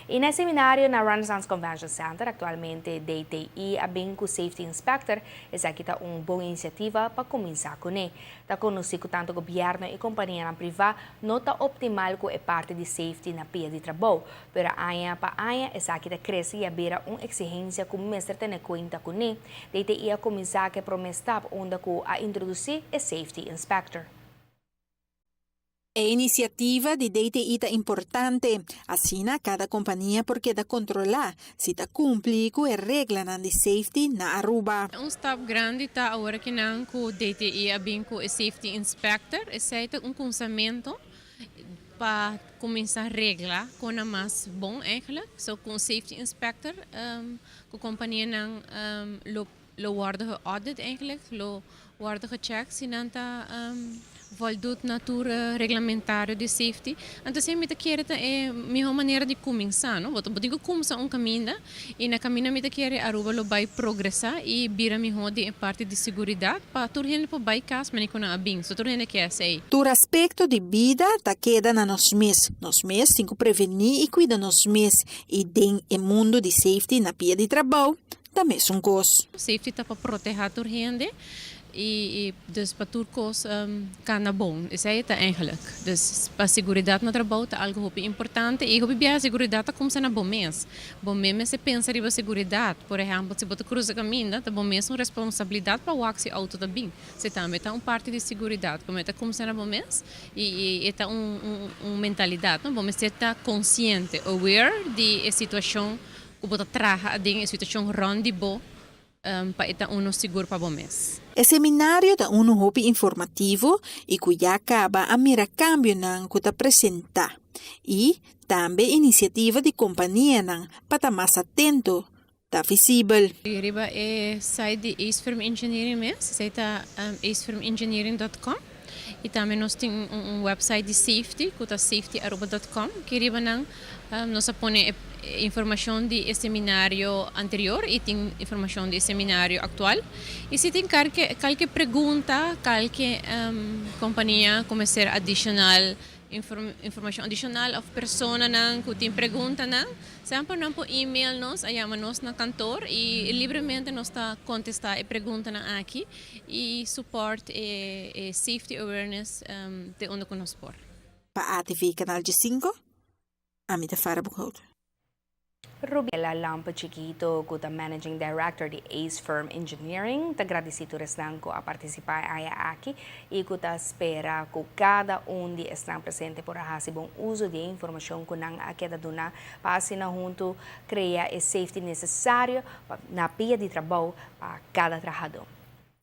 Y na seminario na Renaissance Convention Center, actualmente DTI a bin cu Safety Inspector, esaki ta un bon iniciativa pa cuminsa cune. Ta conoci cu tanto gobierno y compania priva no ta optimal cu e parti di safety na pia di trabou, pero aña pa aña esaki ta crece y a bira un exigencia cu mester tene cuenta cune. DTI a cuminsa cu e prome stap unda cu a introduci e Safety Inspector. E iniciativa di DTI ta importante. Asina, cada compania por keda controla si ta cumpli cu e reglanan di safety na Aruba. Un stap grandi ta awor cu nan cu DTI a bin cu e Safety Inspector, esey ta un cuminsamento pa cuminsa regla cu mas bon eigenlijk. So cu Safety Inspector, cu companianan lo worden geaudit eigenlijk, lo worden gecheckt si nan ta voldoet na tur reglamentario di safety. Anto, si mi ta kere e miho manera di cuminsa, no? Bo tin cu cuminsa un caminda y na caminda mi ta kere Aruba lo bay progresa y bira miho den parti di seguridad pa tur hende por bay cas manera cu nan a bin. So tur hende kier esey. Tur aspecto di bida ta keda na nos mes. Nos mes tin cu preveni y cuida nos mes y den e mundo di safety na pia di trabou tambe ta un cos. Safety ta pa proteha tur hende y dus pa tur cos cana bon. Esey ta eigenlijk. Dus pa seguridad na trabou ta algo hopi importante y hopi bia seguridad ta cuminsa na bo mes. Bo mes ta pensa riba seguridad. Por ehempel, si bo cruza caminda, ta bo mes un responsabilidad pa wak si auto ta bin. Esey tambe ta un parti di seguridad. Como ta cuminsa na bo mes y ta un mentalidad, no? Bo mes ta consciente, aware di e situacion cu bo ta traha den e situacion rond di bo pa ta uno sigur pa bo mes. E seminario ta uno hopi informativo y cu ya caba a mira cambionan cu ta presenta y tambe iniciativa di companianan pa ta mas atento ta visibel. Riba e site di Ace Firm Engineering mes, esey ta acefirmengineering.com y tambe nos tin un website di safety, cu ta safetyaruba.com, cu riba nan nos a pone informacion di seminario anterior y tin informacion di seminario actual. Y si tin cualkier pregunta, cualkier compania cu mester adicional informacion adicional of personanan cu tin preguntanan, semper nan por email nos, yama nos na kantoor y libremente nos ta contesta e preguntanan aki y support e safety awareness te unda cu nos por. Pa ATV Canal 5, Amita Farabukhout. Rubiela Lampa Chiquito, cu ta Managing Director di Ace Firm Engineering, ta gradici tur esnan cu a participa aki y cu ta spera cu cada un di esnan presente por haci bon uso di informacion cu nan a keda duna pa asina hunto crea e safety necesario na pia di trabou pa cada trahador.